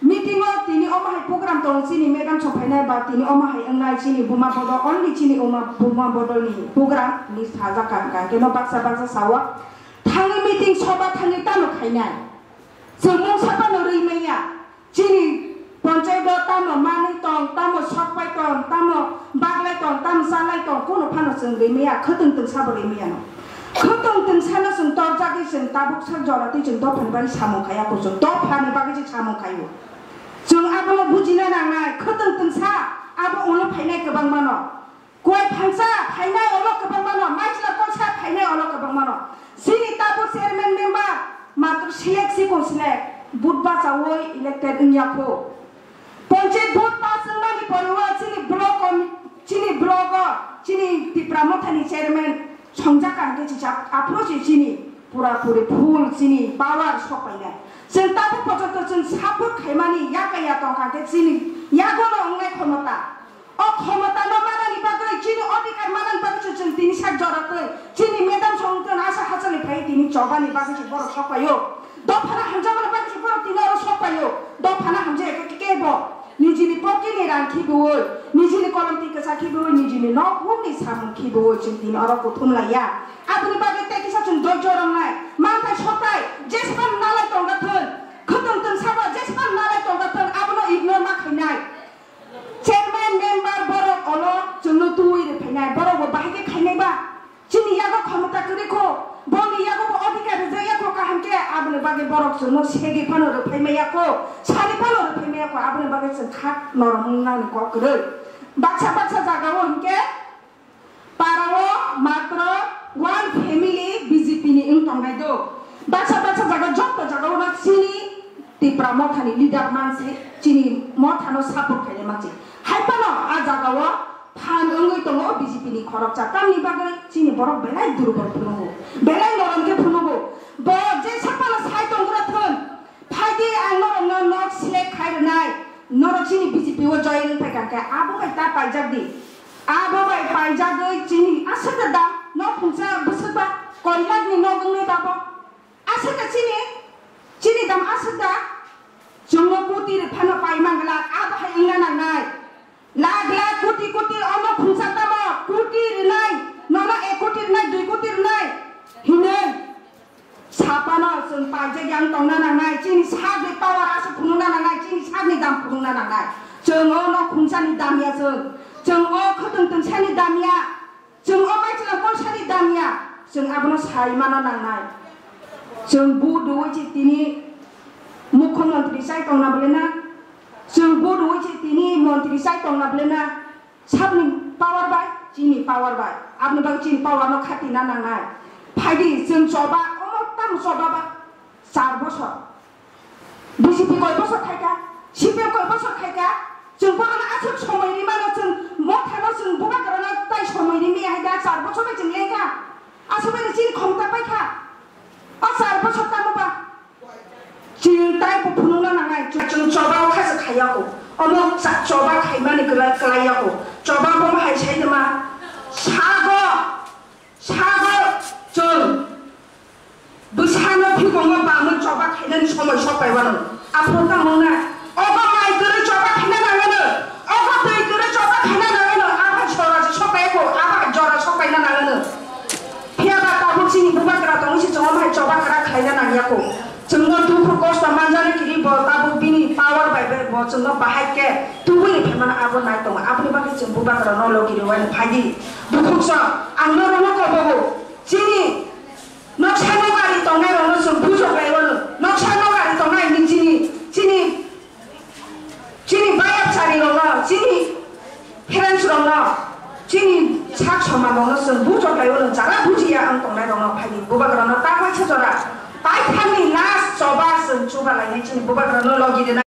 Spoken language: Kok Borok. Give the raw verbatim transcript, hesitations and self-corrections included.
Meeting o tini omo hai program tongo, chini madam song phainai ba tini omo hai wngnai chini buma bodol, only chini buma, buma bodol ni program ni sajak ka hwnkha khe no baksa baksa sao. Thangwi meeting soba thangwi tamo khainai. Chwng mungsa phano rwi manya. Chini ponchayat o tamo manwi tong, tamo sokpai tong, tamo baglai tong, tamo chalai tong, kono phano chwng rwi maya, khwtwng twngsa bo rwi maya no. Khwtwng twngsa no chwng torjagwi chwng tabuk sak jora twi chwng dophani bagwi samung khaiya kho, chwng dophani bagwi se samung khaio. Chwng abono bujina nangnai, khwtwng twngsa abo ulo phainai kwbangma no. Kuai phansa phainai olo kwbangma no, maisla kosa phainai olo kwbangma no. Chini tabuk chairman member matwr select si kung select, vote bachaui elected wngya kho. Ponchayat vote pass wngmani pore o chini block o, chini block o, chini Tipra Mothani chairman songjak kang khe chijak, aphuru se chini pura puri full chini power sok painai. Chwng tabuk porjonto chwng support khaimani yakaya tong kang khe chini yago no wngnai khomota. O khomota no manani bagwi, chini odhikar manani bagwi se chwng tini sak jora twi, chini madam song twi asa hachali phai tini chobani bagwi se borok sok paio. Dophano hamjakmani bagwi se borok tini oro sok paio. Dophano hamjak khe kebo nijini pocket ni rang khibiui, nijini kolom twi kwchak khibiui, nijini nok hukni samung khibiui chwng tini oro kuthum laiya. Aboni bagwi tei kisa chwng doijo romnai, manthai sotai, jespan nalai tongda thun, khwtwng twng sabo jespan nalai tongda thun, abono ignore ma khainai. Chairman, member borok olo chwngno twiwi rwphainai, borok bo bahai khe khainai ba? Chini yago khomota kwrwi kho, boni yago bo odhikar rijak ya kho kaham khe, aboni bagwi borok chwngno segwi phano rwphai maya kho, sari phano rwphai maya kho, aboni bagwi chwng kha norom wngnani kok kwrwi. Baksa baksa jagao hinkhe Para o matro one family B J P ni wng tongnai do. Baksa baksa jaga, jotto jaga o no chini Tipra Motha ni leader mansi, chini Motha no support khainai mansi. Hai phano a jaga o phan wngwi tongo B J P ni khoroksa. Tamni bagwi chini borok belai durbol phunukgo, belai norom khe phunukgo. Bo jesa phano sai tongura thun. Phaidi ang norokno nok select khai rwnai, norok chini B J P o join wng phaikha khe abo bai ta paijak di. Abo bai paijagwi chini aswk da dam nok phungsa bwswk ba koi lakh ni nok wngnai ba bo. Aswk da chini, chini dam aswk da chwngno koti rw phano pai man glak, abo hai wngna nangnai. Lakh lakh, koti koti, omo khungsa tamo, koti rwnai, nono ek koti rwnai, dui koti rwnai hinwi sapano chwng paijak yang tongna nangnai, chini sakni power aswk phunukna nangnai, chini sakni dam phunukna nangnai. Chwng o nok khungsani dam ya chwng, chwng o khwtwng twngsani dam ya. Chwng o maichwlang koisani dam ya, chwng abono sai mano nangnai. Chwng vote rwui se tini mukhyamantri chai tongna bwle na? Chwng vote rwui se tini mantri chai tongna bwle na? Sabni power bai, chini power bai. Aboni bagwi chini power no khatina nangnai. Phaidi chwng choba, omo tamo choba ba. Char bosor. B J P koi bosor khaikha, C P M koi bosor khaikha, chwng bono aswk somoi rimano, chwng Mothano chwng bubagrano tai somoi rimi hai da, char bosor bai chwng lengkha. Aswk bai chini khomta paikha. O char bosor tamo ba? Chwng tai bo phunukna nangnai, chwng, chwng choba o kha se khaiya kho. Omo cha-, choba khaimani kwlai, kwlaiya kho. Choba bomo hai sai de ma? Sago. Sago chwng bwsano phikongo bamwi choba khainani somoi sok bai wano. Aphuru tamo wngna? Obo mai kwrwi choba khaina nangwino, obo twi kwrwi choba khaina nangwino, abo jora se sok bai kho, abo jora sok bai na nangwino. Phiya ba tabuk chini bubagra tongwi se chwng omo hai choba kwrak khlaina nangya kho. Chwngno dukhu kosto manjani kiri bo tabuk bini power bai bai bo chwngno bahai khe tubui ni phaimano abo nai tongo. Aboni bagwi chwng bubagra no logi rwani phaidi. Bukhuk song ang norokno kobogo. Chini noksa nokari tongnai rokno chwng bujok lai wano. Noksa nokari tongnai ni chini, chini Chini bayapchari rokno, chini parents rokno, chini sak soman rokno chwng bujok lai o, nwng jara bujiya ang tongnai rokno phaidi bubagrano ta kaisa jora paithakni last choba chwng chuba lainai chini bubagrano logi rwnai.